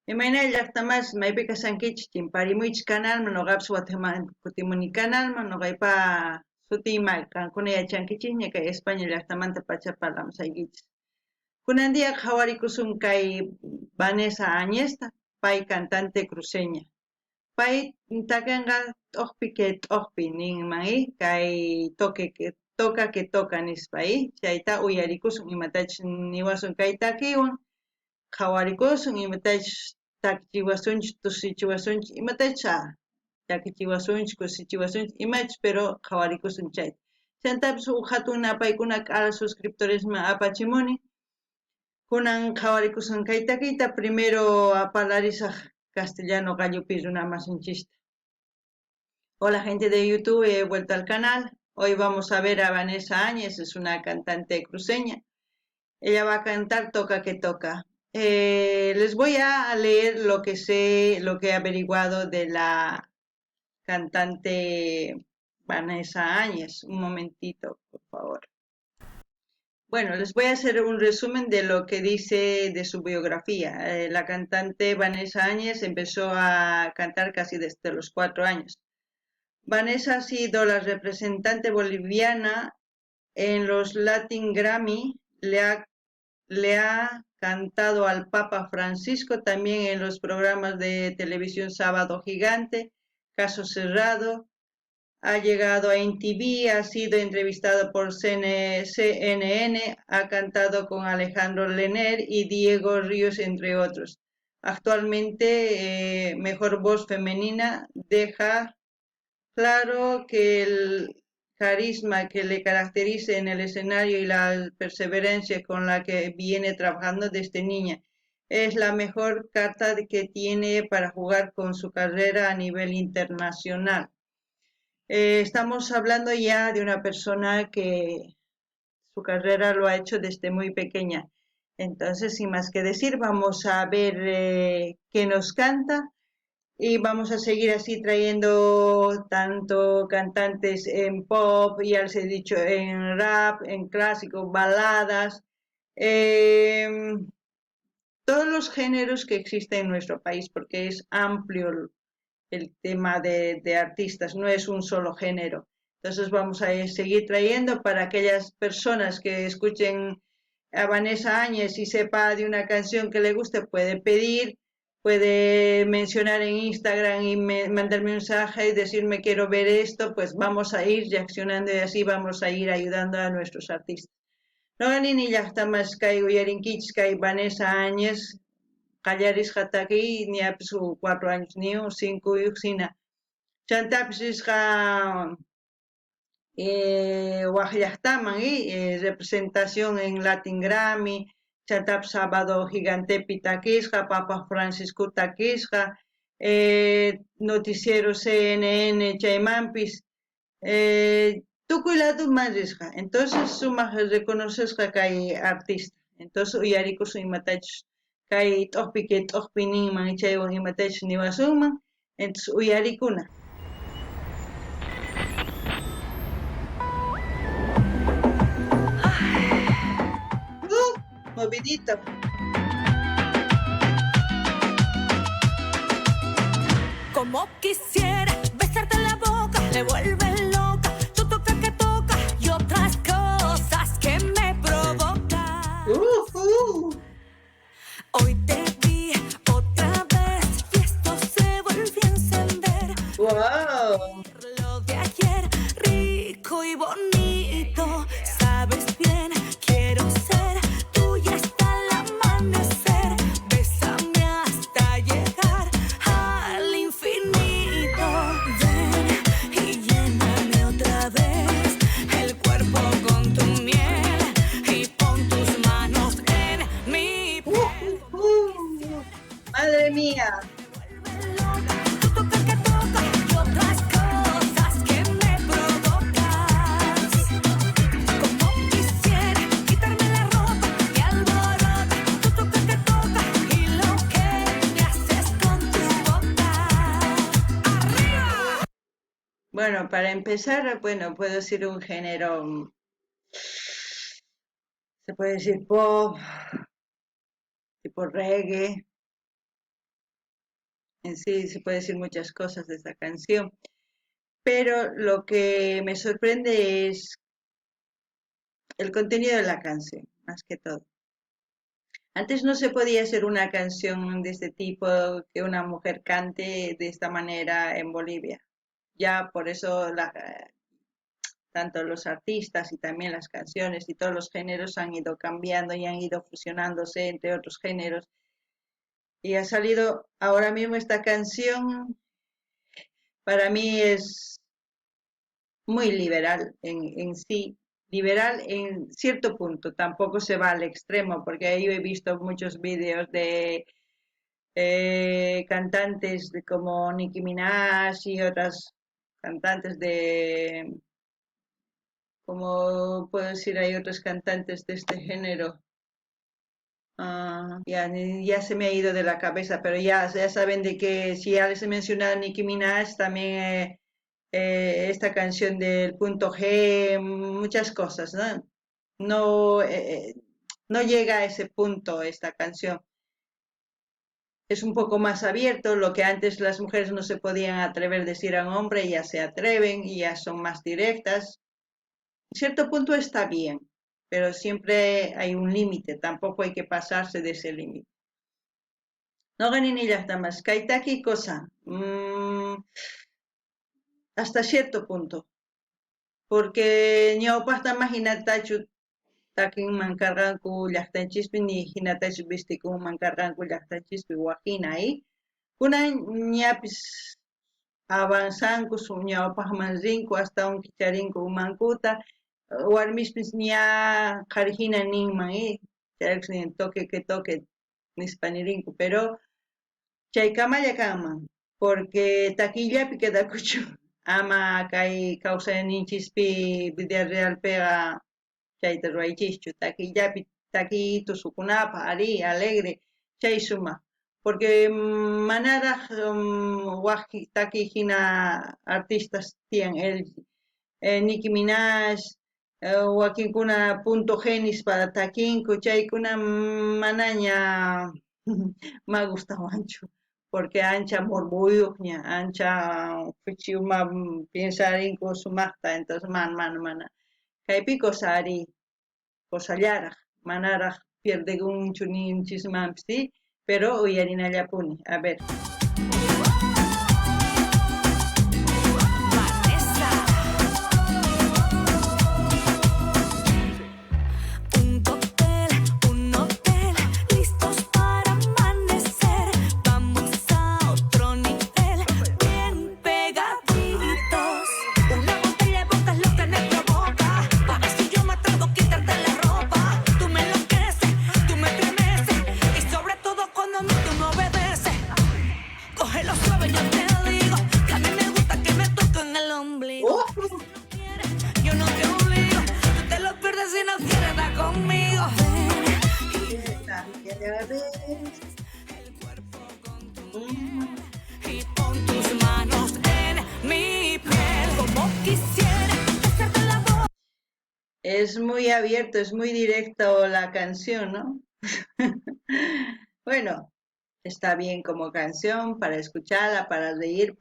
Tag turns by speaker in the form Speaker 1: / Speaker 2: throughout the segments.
Speaker 1: Imayna llaqtamas maypi kashankichis chimparimuychis kanalman noqapis watiman kutimuni kanalman noqaypa sutiy Mari qankuna yachankichisña kay España llaqtamanta pacha parlamusaykichis. Kunan día qhawarikusun kay Vanessa Añezta, pay cantante cruceña. Pay takenqa t'ojpi que t'ojpi ninman i kay toque que toca que toca nispa i chayta uyarikusun imatachus niwasun kay takiwan qhawarikusun imatachus takichiwasunchis tusichiwasunchis imatachus llakichiwasunchis kusichiwasunchis imachus pero qhawarikusun chayta. Chantapis uj jatun napaykuna k'ala suscriptoresman apachimuni. Kunan qhawarikusun kay takiyta primero parlarisaj castellano qallupi runamasinchista. Hola gente de YouTube, he vuelto al canal. Hoy vamos a ver a Vanessa Áñez, es una cantante cruceña. Ella va a cantar Toca que Toca. Les voy a leer lo que sé, lo que he averiguado de la cantante Vanessa Áñez. Un momentito, por favor. Bueno, les voy a hacer un resumen de lo que dice de su biografía. La cantante Vanessa Áñez empezó a cantar casi desde los 4 años. Vanessa ha sido la representante boliviana en los Latin Grammy, le ha cantado al Papa Francisco también en los programas de televisión Sábado Gigante, Caso Cerrado, ha llegado a MTV, ha sido entrevistado por CNN, ha cantado con Alejandro Lerner y Diego Ríos, entre otros. Actualmente, mejor voz femenina, deja claro que el carisma que le caracteriza en el escenario y la perseverancia con la que viene trabajando desde niña es la mejor carta que tiene para jugar con su carrera a nivel internacional. Estamos hablando ya de una persona que su carrera lo ha hecho desde muy pequeña. Entonces, sin más que decir, vamos a ver qué nos canta y vamos a seguir así trayendo tanto cantantes en pop, ya les he dicho, en rap, en clásico, baladas, todos los géneros que existen en nuestro país, porque es amplio el tema de artistas, no es un solo género. Entonces vamos a seguir trayendo para aquellas personas que escuchen a Vanessa Áñez y sepa de una canción que le guste, puede pedir, puede mencionar en Instagram y mandarme un mensaje y decirme quiero ver esto, pues vamos a ir reaccionando y así vamos a ir ayudando a nuestros artistas. Noqa nini llaqtamas kay uyarinkichis kay Vanessa Áñez qallarisqa takiy ñapis 4 años niyu 5 sina chantapis risqa waj llaqtaman representación en Latin Grammy, chantapis Sábado Gigantepi takisqa, Papa Francisco takisqa, noticiero CNN chaymanpis, tukuy laduman risqa. Entonces sumaq reconocisqa kay artista. Entonces uyarikusun imatachus kay t'ojpi que t'ojpi ninman chaywan imatachus niwasunman, entonces uyarikuna. Movidito.
Speaker 2: Como quisiera besarte la boca, me vuelve loca. Tú toca que toca y otras cosas que me provocan. Hoy te vi otra vez y esto se volvió a encender.
Speaker 1: ¡Wow!
Speaker 2: Lo de ayer, rico y bonito, sabes bien, quiero ser tuya hasta el amanecer. Bésame hasta llegar al infinito. Ven y lléname otra vez el cuerpo con tu miel y pon tus manos en mi piel.
Speaker 1: ¡Madre mía!
Speaker 2: Tú toca que toca y otras cosas que me provocas. Como quisiera quitarme la ropa y alborota. Tú toca que toca y lo que me haces con tu boca. ¡Arriba!
Speaker 1: Bueno, para empezar, puedo decir un género, se puede decir pop, tipo reggae. En sí se puede decir muchas cosas de esta canción, pero lo que me sorprende es el contenido de la canción, más que todo. Antes no se podía hacer una canción de este tipo, que una mujer cante de esta manera en Bolivia. Ya por eso tanto los artistas y también las canciones y todos los géneros han ido cambiando y han ido fusionándose entre otros géneros. Y ha salido ahora mismo esta canción, para mí es muy liberal en sí, liberal en cierto punto, tampoco se va al extremo, porque ahí he visto muchos vídeos de cantantes como Nicki Minaj y otras cantantes de, como puedo decir, hay otros cantantes de este género. Ah, ya se me ha ido de la cabeza, pero ya saben de que si ya les he mencionado a Nicki Minaj, también esta canción del punto G, muchas cosas, ¿no? No llega a ese punto esta canción. Es un poco más abierto, lo que antes las mujeres no se podían atrever a decir a un hombre, ya se atreven y ya son más directas. En cierto punto está bien, pero siempre hay un límite, tampoco hay que pasarse de ese límite. No ni llaqtamas, kay taki cosa, hasta cierto punto, porque ñawpaqta hinatachu takinman karqanku llaqtanchispi ni hinatachu vistikunman karqanku llaqtanchispi wajina kunan ñapis avanzanku ñawpaqman rinku hasta un kicharinku umankuta, warmispis ña qharihina ninman chayrayku nin toque que toque nispa nirinku, pero chaykamalla kanman, porque takillapi quedakuchu, ama kay kawsayninchispi vida realpiqa chayta ruwaychischu, takillapi takiy tusukunapaq ari alegre chay sumaq, porque manaraq waj takiy hina artistas tiyan, el Nicki Minaj, wakinkuna punto G nispa takinku, chaykuna manaña ma gustawanchu, porque ancha morbuyuqña, ancha uma piensarinku sumaqta, entonces mana. Kaypi cosa ari, cosallaraq, manaraq pierdekunchu ninchismanpis, ¿sí? Pero uyarinallapuni, a ver.
Speaker 2: Vanessa. Un cóctel, un hotel, listos para amanecer. Vamos a otro nivel, bien pegaditos. Una botella de vodka es lo que me provoca. A ver si yo me atrevo a quitarte la ropa. Tú me enloqueces, tú me estremeces. Y sobre todo cuando a mí tú me obedeces. Cógelo suave, yo te digo que a mí me gusta que me toquen el ombligo. Si no quieres, yo no te obligo. Tú te lo pierdes si no quieres estar conmigo. El cuerpo con tu piel y pon tus manos en mi piel. Como quisiera besarte la boca.
Speaker 1: Es muy abierto, es muy directo la canción, ¿no? Bueno, está bien como canción para escucharla, para reír,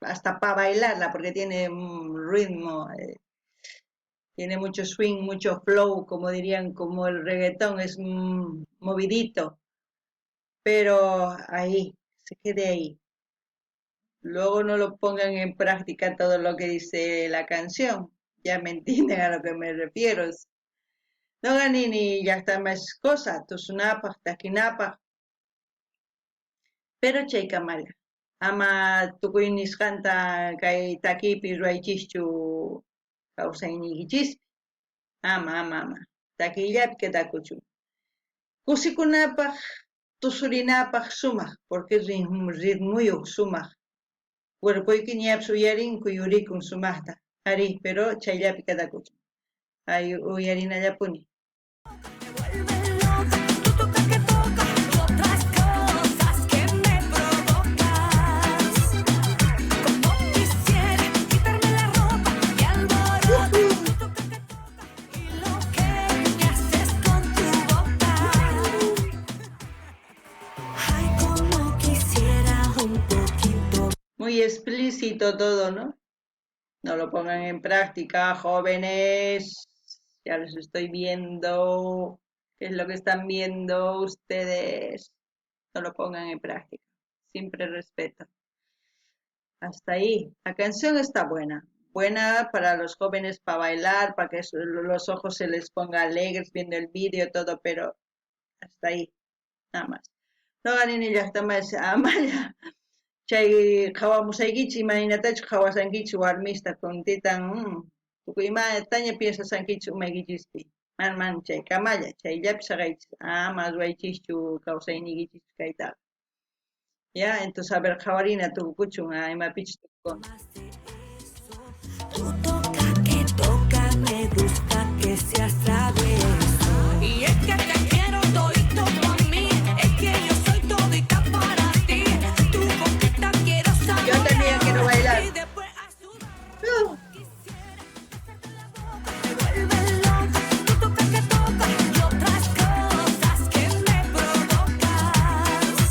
Speaker 1: hasta para bailarla, porque tiene un ritmo, tiene mucho swing, mucho flow, como dirían, como el reggaetón, es movidito, pero ahí, se quede ahí. Luego no lo pongan en práctica todo lo que dice la canción, ya me entienden a lo que me refiero. No ni ya está más cosa, tusunapaj, takinapaj, pero chaykamalla. Ama tukuy nisqanta kay takipi ruwaychischu kawsayniykinchispi. Ama, ama, ama. Takillapi quedakuchun. Kusikunapaj, tusurinapaj sumaq, porque ritmuyuq sumaq. Cuerpoyki ñapis uyarin kuyurikun sumaqta. Ari, pero chayllapi quedakuchun. Ay, uyarinallapuni.
Speaker 2: Me vuelve loca, tú toca que toca y otras cosas que me provocas. Como quisiera quitarme la ropa y alboroto, tú toca que toca y lo que me haces con tu boca. Ay, como quisiera
Speaker 1: Muy explícito todo, ¿no? No lo pongan en práctica, jóvenes. Ya los estoy viendo. ¿Qué es lo que están viendo ustedes? No lo pongan en práctica. Siempre respeto. Hasta ahí. La canción está buena. Buena para los jóvenes, para bailar, para que los ojos se les ponga alegres viendo el vídeo, todo, pero hasta ahí. Nada más. Noqa nini llaqtamas amalla chay qhawamusaykichis imaynatachus qhawasankichis warmista kuntitan tukuy imataña piensasankichis umaykichispi. Man man chay kamalla chayllapi saqaychis ama ruwaychischu kawsayniykichis kaytaqa. Ya, entonces a ver qhawarina tukukuchun imapichus tukukun.
Speaker 2: Tú toca que toca, me gusta que seas travieso. Y es que te quiero todito pa' mí, es que yo soy todita para ti. Tu boquita quiero
Speaker 1: Yo también quiero bailar.
Speaker 2: saborear y después a sudar. Quisiera besarte la boca, te vuelve loca. Tú toca que toca y otras cosas que me provocas.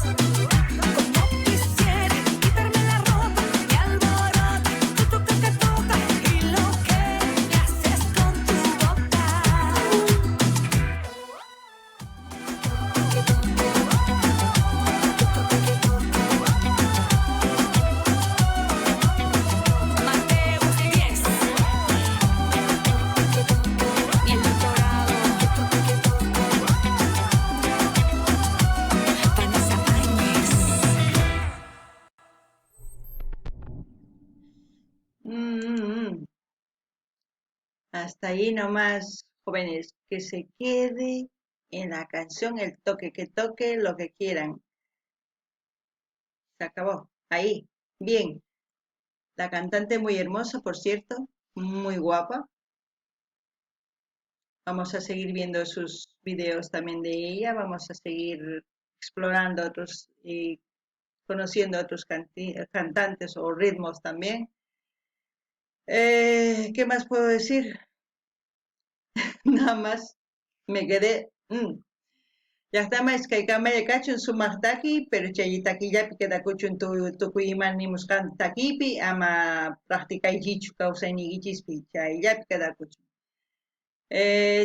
Speaker 2: Como quisiera quitarme la ropa y alborota. Tú toca que toca y lo que me haces con tu boca. Mateus 10. Y el doctorado. Vanessa Áñez.
Speaker 1: Hasta ahí nomás, jóvenes, que se quede en la canción, el toque que toque, lo que quieran. Se acabó. Ahí. Bien. La cantante muy hermosa, por cierto, muy guapa. Vamos a seguir viendo sus videos también de ella. Vamos a seguir explorando otros y conociendo otros cantantes o ritmos también. ¿Qué más puedo decir? Nada más me quedé. Llaqtamas kaykamalla kachun sumaq taki, pero chay takillapi quedakuchun tukuy ima nimusqan takipi, ama practicaychichu kawsayniykichispi, chayllapi quedakuchun.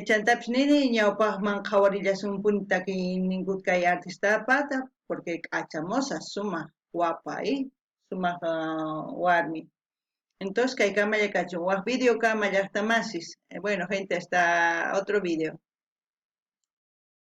Speaker 1: Chantapis nini ñawpaqman qhawarillasunpuni takiyninkut kay artistapata, porque k'achamosa, sumaq guapa, Sumaq warmi. Entonces kaykamalla kachun. Waj video kama llaqtamasis. Bueno, gente, hasta otro video.